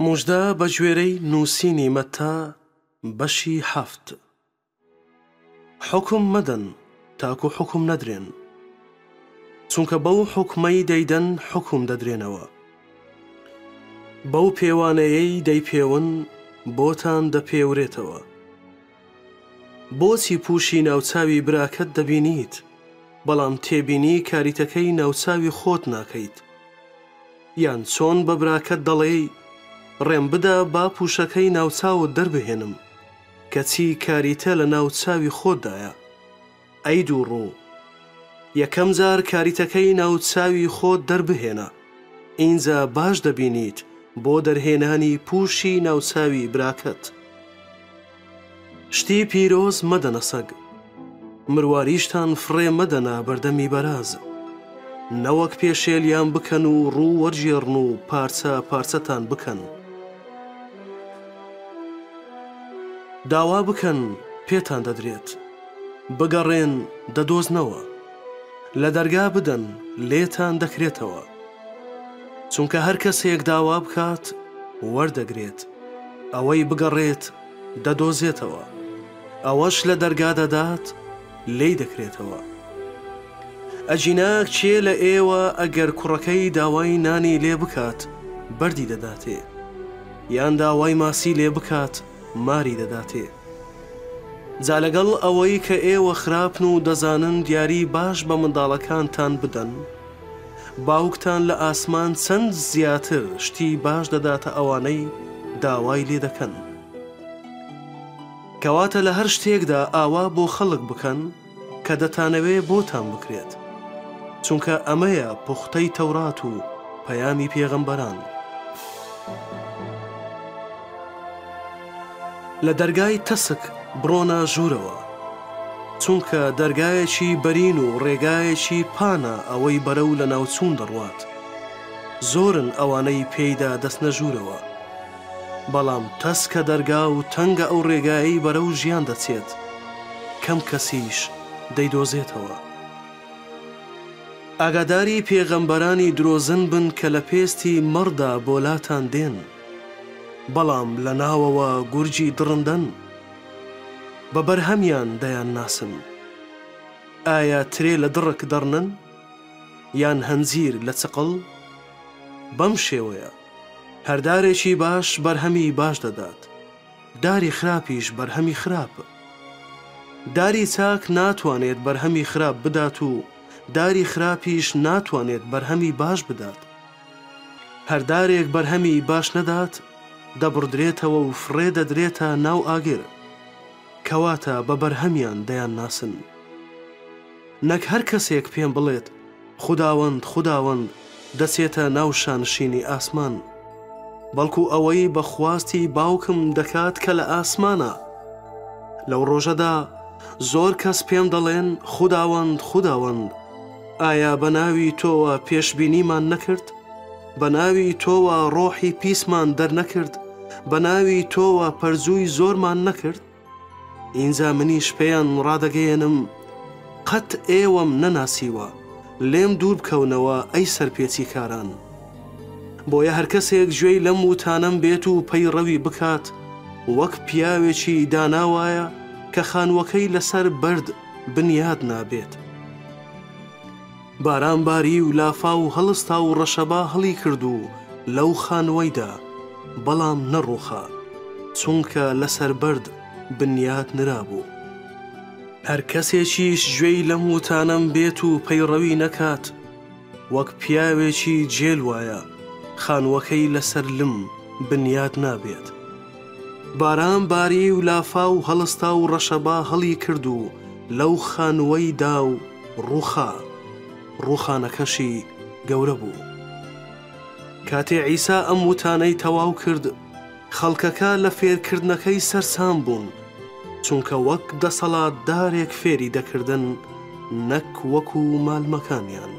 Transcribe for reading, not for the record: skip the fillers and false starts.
موژدە بە گوێرەی نووسینی مەتا بەشی حەفت. حوکم مەدەن تاکو حوکم نەدرێن، چونکە بەو حوکمەی دەیدەن حوکم دەدرێنەوە، بەو پێوانەیەی دەیپێون بۆتان دەپێورێتەوە. بۆچی پووشی ناوچاوی براکەت دەبینیت، بەڵام تێبینی کاریتەکەی ناوچاوی خۆت ناکەیت؟ یان چۆن بە براکەت دەڵێی، ڕێم بدە با پووشەکەی ناوچاوت دەربهێنم، کەچی کاریتە لە ناو چاوی خۆتدایە؟ ئەی دووڕوو! یەکەم جار کاریتەکەی ناو چاوی خۆت دەربهێنە، ئینجا باش دەبینیت بۆ دەرهێنانی پووشی ناو چاوی براکەت. شتی پیرۆز مەدەنە سەگ، مرواریشتان فڕێ مەدەنە بەردەمی بەراز، نەوەک پێشێلیان بکەن و ڕوو وەرگێڕن و پارچە پارچەتان بکەن. داوا بکەن، پێتان دەدرێت، بگەڕێن، دەدۆزنەوە، لە دەرگا بدەن، لێتان دەکرێتەوە. چونکە هەر کەسێک داوا بکات، وەردەگرێت، ئەوەی بگەڕێت، دەدۆزێتەوە، ئەوەش لە دەرگا دەدات، لێی دەکرێتەوە. ئەگینا کێ لە ئێوە ئەگەر کوڕەکەی داوای نانی لێ بکات، بەردی دەداتێ؟ یان داوای ماسی لێ بکات، ماری دەداتێ؟ جا لەگەڵ ئەوەی کە ئێوە خراپن و دەزانن دیاری باش بە منداڵەکانتان بدەن، باوکتان لە ئاسمان چەند زیاتر شتی باش دەداتە ئەوانەی داوای لێ دەکەن. کەواتە لە هەر شتێکدا ئاوا بۆ خەڵک بکەن کە دەتانەوێ بۆتان بکرێت، چونکە ئەمەیە پوختەی تەورات و پەیامی پێغەمبەران. لە دەرگای تەسک بڕۆنە ژوورەوە، چونکە دەرگایەکی بەرین و ڕێگایەکی پانە ئەوەی بەرەو لەناوچوون دەڕوات، زۆرن ئەوانەی پێیدا دەچنە ژوورەوە. بەڵام تەسکە دەرگا و تەنگە ئەو ڕێگایەی بەرەو ژیان دەچێت، کەم کەسیش دەیدۆزێتەوە. ئاگاداری پێغەمبەرانی درۆزن بن کە لە پێستی مەڕدا بۆ لاتان دێن، بەڵام لە ناوەوە گورگی دڕندەن. بە بەرهەمیان دەیانناسن. ئایا ترێ لە دڕک دەڕنن؟ یان هەنجیر لە چقڵ؟ بەم شێوەیە هەر دارێکی باش بەرهەمی باش دەدات، داری خراپیش بەرهەمی خراپ. داری چاک ناتوانێت بەرهەمی خراپ بدات و داری خراپیش ناتوانێت بەرهەمی باش بدات. هەر دارێک بەرهەمی باش نەدات، دەبڕدرێتەوە و فڕێ دەدرێتە ناو ئاگر. کەواتە بە بەرهەمیان دەیانناسن. نەک هەر کەسێک پێم بڵێت، خوداوەند، خوداوەند، دەچێتە ناو شانشینی ئاسمان، بەڵکو ئەوەی بە خواستی باوکم دەکات کە لە ئاسمانە. لەو ڕۆژەدا زۆر کەس پێم دەڵێن، خوداوەند، خوداوەند، ئایا بە ناوی تۆوە پێشبینیمان نەکرد؟ بە ناوی تۆوە ڕۆحی پیسمان دەرنەکرد؟ بە ناوی تۆوە پەرجووی زۆرمان نەکرد؟ ئینجا منیش پێیان ڕادەگەیەنم، قەت ئێوەم نەناسیوە، لێم دوور بکەونەوە ئەی سەرپێچیکاران. بۆیە هەرکەسێک گوێی لەم وتانەم بێت و پەیڕەوی بکات، وەک پیاوێکی دانا وایە کە خانووەکەی لەسەر بەرد بنیاد نابێت. باران باری و لافاو هەڵستا و ڕەشەبا هەڵیکرد و لەو خانووەی دا، بەڵام نەڕووخا، چونکە لەسەر بەرد بنیات نرابوو. هەر کەسێکیش گوێی لەم وتانەم بێت و پەیڕەوی نەکات، وەک پیاوێکی گێل وایە، خانووەکەی لەسەر لم بنیات نابێت. باران باری و لافاو هەڵستا و ڕەشەبا هەڵیکرد و لەو خانووەی دا و ڕووخا، ڕووخانەکەشی گەورە بوو. کاتێ عیسا ئەم وتانەی تەواو کرد، خەڵکەکە لە فێرکردنەکەی سەرسام بوون، چونکە وەک دەسەڵاتدارێک فێری دەکردن نەک وەکو مالمەکانیان.